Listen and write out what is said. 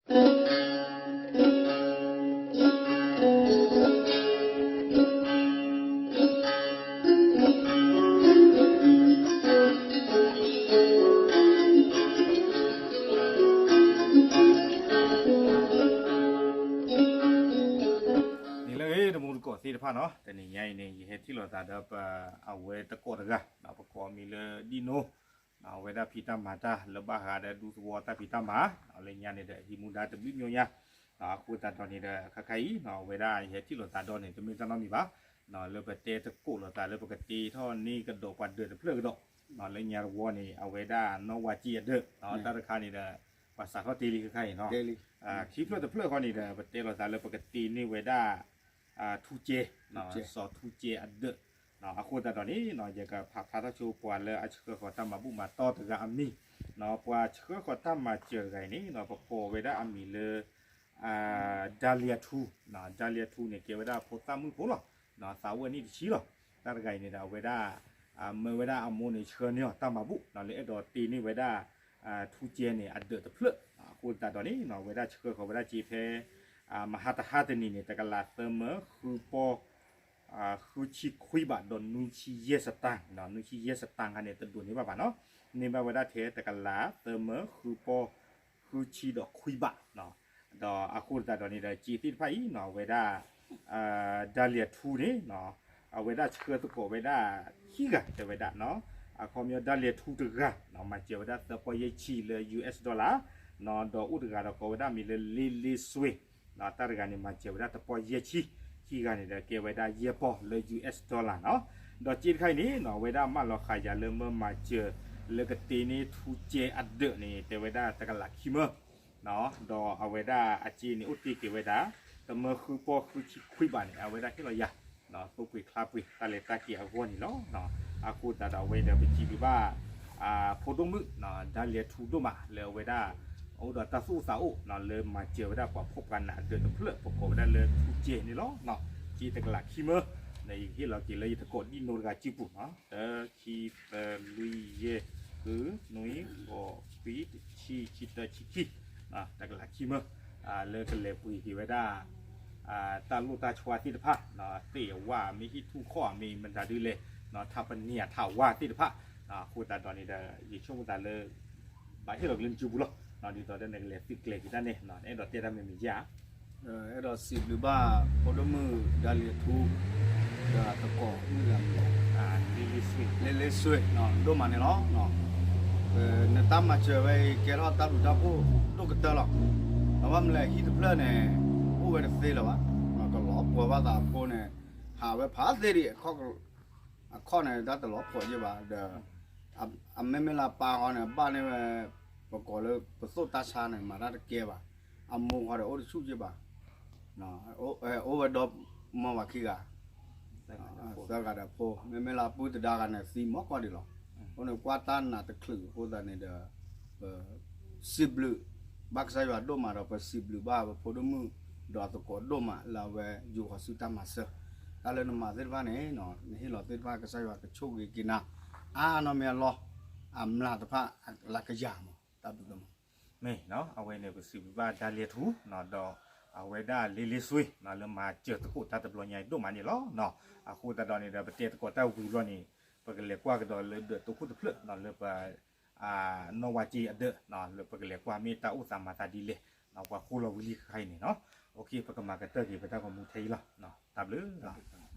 န့ၣ်လၢတမူတကိး သ့ၣ်တဖၣ်နီၤ, တနံၤညါအံၤန့ၣ် ယဟဲထံၣ်လိာ်သးဒီးပ အဝဲတကိးတဂၤ, ပကိးအမံၤလၢဒံၣ်နိ, အဝဲဒၣ်ဖံးတၢ်မၤတၢ်လၢဘၣ်ဃးဒီးဒူသဝီတၢ်ဖံးတၢ်မၤ, လၢညါန့ၣ်ဒီး ဟံးမူဒါတဘျုးမံၤညါ, အဃိသတးဒီးန့ၣ်ဒီး ခဲခါအံၤ အဝဲဒၣ်ယဟဲထံၣ်လိာ်သးဒီးန့ၣ် တမ့ၢ်တၢ်နီတမံၤဘၣ်, လၢပတဲသကိးလိာ်သးလၢပကတ့ထီၣ်န့ၢ်ကဒီးပှၤဒၢးတဖျၢၣ်ကဒီး, လၢညါတဝီန့ၣ် အဝဲဒၣ်နီၣ်ဝါက့အဒၢး, တၢ်တခါန့ၣ်ဒီး ပှၤစးထီၣ်တ့လံခဲခါအံၤနီၤ, ခံဖျၢၣ်တဖျၢၣ်ဃီန့ၣ်ဒီး ပတဲလိာ်သးလၢပကတ့န့ၢ်ဝဲဒၣ် ထူကဲ, စီၤထူကဲအဒၢး, အဃိသတးဒီးန့ၣ် ယကဖးဖျါထီၣ်ဆိပှၤလၢအဆှၢဃီၤတၢ်မၤဘူၣ်မၤတီၢ်တဂၤအမံၤ, ပှၤဆှၢဃီၤတၢ်မၤစၢၤတဂၤအံၤန့ၣ် ပကိးဝဲဒၣ်အမံၤလၢ ဒါလီၤထူ, ဒါလီၤထူန့ၣ် ကဲဝဲဒၣ်ဖိသၣ်မုၣ်ဖိလီၤ, သးဝဲၢ်နံၣ်တဆံလီၤ, တၢ်တဂၤအံၤန့ၣ်ဒီး အဝဲဒၣ် မၢဝဲဒၣ်အမိၢ်န့ၣ် ဆှၢန့ၢ်အီၤတၢ်မၤဘူၣ် လၢအဲၣ်ဒိးတ့န့ၢ်ဝဲဒၣ် ထူကဲန့ၣ် အဒၢးတဖျၢၣ်, အဃိသတးဒီးန့ၣ် အဝဲဒၣ်ဆှၢဃီၤဝဲဒၣ်စ့ဖဲ မဟါတဟါတနံၤန့ၣ် တကလးသၢမၢဃုပီ ဃုဆံခွံဘးဒီးနွံဆံယဲၢ်စတၢ်, နွံဆံယဲၢ်စတၢ်ခါန့ၣ် တဒိးန့ၢ်ဘၣ်ဘၣ်နီၤ, န့ၢ်ဘၣ်ဝဲဒၣ်ထဲတကလးသၢမၢဃုပီ ဃုဆံဒီးခွံဘး, ဒီးအဃိသတးဒီးန့ၣ်ဒီး စ့သ့ၣ်တဖၣ်အံၤနီၤ အဝဲဒၣ် ဒါလီၤထူန့ၣ် အဝဲဒၣ်ဆှၢသကိးဝဲဒၣ်ခံဂၤတဲဝဲဒၣ်နီၤ, အခီပညီ ဒါလီၤထူတဂၤ မၤစၢၤဝဲဒၣ်သၢပီၢ်ယဲၢ်ဆံလၢ ယူႇအၢတ်ၣ် dollar နီၤ, ဒီးအိၣ်တဂၤဒီးကိးဝဲဒၣ်မံၤလၢ လ့လ့စွ့ တၢ်တဂၤန့ၣ် မၤစၢၤဝဲဒၣ်တပီၢ်ယဲၢ်ဆံ, ခံဂၤန့ၣ်ဒီးကဲဝဲဒၣ်ယဲၢ်ပီၢ်လၢ ယူႇအၢတ်ၣ် dollar နီၤ, ဒီးစ့တခါအံၤန့ၣ်နီၤ အဝဲဒၣ်မၢလီၤဃာ်ယၤလၢမၢမၤစၢၤလၢကတ့န့ၢ်ထူကဲအဒၢးန့ၣ် တဲဝဲဒၣ်တကလးခံမၢ ဒီးအဝဲဒၣ်အစ့န့ၣ် အိၣ်တ့ၢ်က့ၤဝဲဒၣ် တမၢဃုပီၢ်ဃုဆံခွံဘးန့ၣ် အဝဲဒၣ်ဟ့ၣ်လီၤယၤ သိပှ့ၤချါပှ့ၤတၢ်လဲၤတၢ်က့ၤအဂီၢ်န့ၣ်လီၤ. အဃိသတးဒီးအဝဲဒီးပစံးဘျုးဘၣ် ဖိဒိၣ်မုၣ် ဒါလီၤထူဒိၣ်မးလၢအဝဲဒၣ် အိၣ်ဒီးတၢ်သူၣ်အိၣ်သးအိၣ် လၢမၤစၢၤဝဲဒၣ်ပှၤဖှီၣ်ပှၤနးအဒၢးတဖျၢၣ် ပကိးဝဲဒၣ်လၢထူကဲန့ၣ်လီၤ. စ့တကလးခံမၢ ယကဟ့ၣ်လီၤက့ၤလၢယတကိးဒံၣ်နိတဂၤစုပူၤနီၤ တၢ ခံ သၢ လွံၢ် ယဲၢ် ဃု နွံ ဃိး ခွံ တဆံ ခံ တၢ ဆံခံ တကလးခံမၢ လၢကလဲၤပှ့ၤက့ၤဝဲဒၣ် တၢ်လိၣ်တၢ်ဆှါသ့ၣ်တဖၣ် သ့ၣ်အဝါမ့ၢ်ဟံၣ်ထူၣ်ခီၣ်မ့ၢ်မတၤဒ်လဲၣ် ထးပနံာ်အထးဝါသ့ၣ်တဖၣ် အဃိသတးဒီးန့ၣ်ဒီး ယဆိကမိၣ်သးလၢ ဘၣ်ဟ့ၣ်လီၤက့ၤလၢနစုပူၤလီၤ ဒ်သိးဒီးနကလဲၤသုးကျဲၤက့ၤတၢ်န့ၣ် အဲၣ်ဒိးတဲတၢ်မ့ၢ်မ့ၢ်ယါ အဲၣ်ဒိးစံးဘျုးဘၣ် ဖိဒိၣ်မုၣ် ဒါလီၤထူ ဒီးသကိးမုၣ်ဂၤမံၤ လ့လ့စွ့ ဒိၣ်မးန့ၣ်လီၤ. နတၢ်မၤစၢၤဝဲအံၤ ကဲထီၣ်တၢ်ဘျုးတၢ်ဖှိၣ်ဒိၣ်ကတၢၢ်လီၤ. ဘၣ်မနုၤလဲၣ် ဟံၣ်တဖျၢၣ်န့ၣ် အိၣ်ဝဲတသ့လၢၤဘၣ်, ကလီၤပှီၤဘၣ်သးအဖိန့ၣ် ဟးဝဲဖးသ့ဒံး အခီၣ်န့ၣ် တၢ်တလီၤပှီၤယဲၢ်ဘၣ်ဒီး အမ့မ့ၢ်လၢအပၢ်ဃီန့ၣ် အဘၣ်န့ၢ်ဝဲ ပကိးလၢပသိၣ်တၢ်ဆါန့ၣ် မၤတၢ်တကဲဘၣ်, အမိၢ်ဃီဒီးအိၣ်တဆူၣ်ယဲၢ်ဘၣ်, အိၣ်ဝဲဒီမါဝၤခံဂၤ, သၢဂၤဒီးဖိ, မ့မ့ၢ်လၢအပုၢ်တဒါဂၤန့ၣ် သံမီၢ်ကီၢ်ဒံးလီၤ. အဃိန့ၣ် ကွၢ်တၢ်နာ်တချုးအဃိသတးန့ၣ်ဒီး ပ စံးဘျုး ဘၣ်ကစၢ်ယွၤဒိၣ်မးဒီး ပစံးဘျုးဘၣ်ပဖိဒိၣ်မုၣ် ဒီးအသကိးဒိၣ်မးလၢအဝဲယိၤဃီၤဆူတၢ်မၤစၢၤ, တၢ်လၢနမၤသ့ၣ်တဖၣ်န့ၣ် နဟ့ၣ်လီၤသ့ၣ်တဖၣ် ကစၢ်ယွၤကဆိၣ်ဂ့ၤက့ၤနၤ အါနီၢ်မ့ၢ်အလီၢ် အမျၢ်တဖၣ်လၢကယၤမး တၢ်ဘျုးဒိၣ်မး မ့ၢ် အဝဲန့ၣ် ပစံးဘျုးဘၣ်ဒါလီၤထူ ဒီးအဝဲဒၣ်လ့လ့စွ့ လၢမၤစၢၤသကိးတၢ်တဘျီညါအံၤဒိၣ်မးန့ၣ်လီၤ. အဃိသတးဒီးန့ၣ်ဒီး ပတဲသကိးတၢ်ဝံၤဘျီန့ၣ် ပကလဲၤကွၢ်ကဒီးလၢဒၢးတိခိၣ်တဖျၢၣ် လၢပ နီၢ်ဝါက့အဒၢး လၢပကလဲၤကွၢ်မ့ၢ်တၢ်အိၣ်သးမၤသးဒ်လဲၣ် ပှၤဃိလီၤဝံၤလံခဲခါအံၤန့ၣ်နီၤ. ပကမၤကတၢၢ်က့ၤပတၢ်ဂီၤမူထဲအံၤလီၤ. တၢ်ဘျုးလီၤ.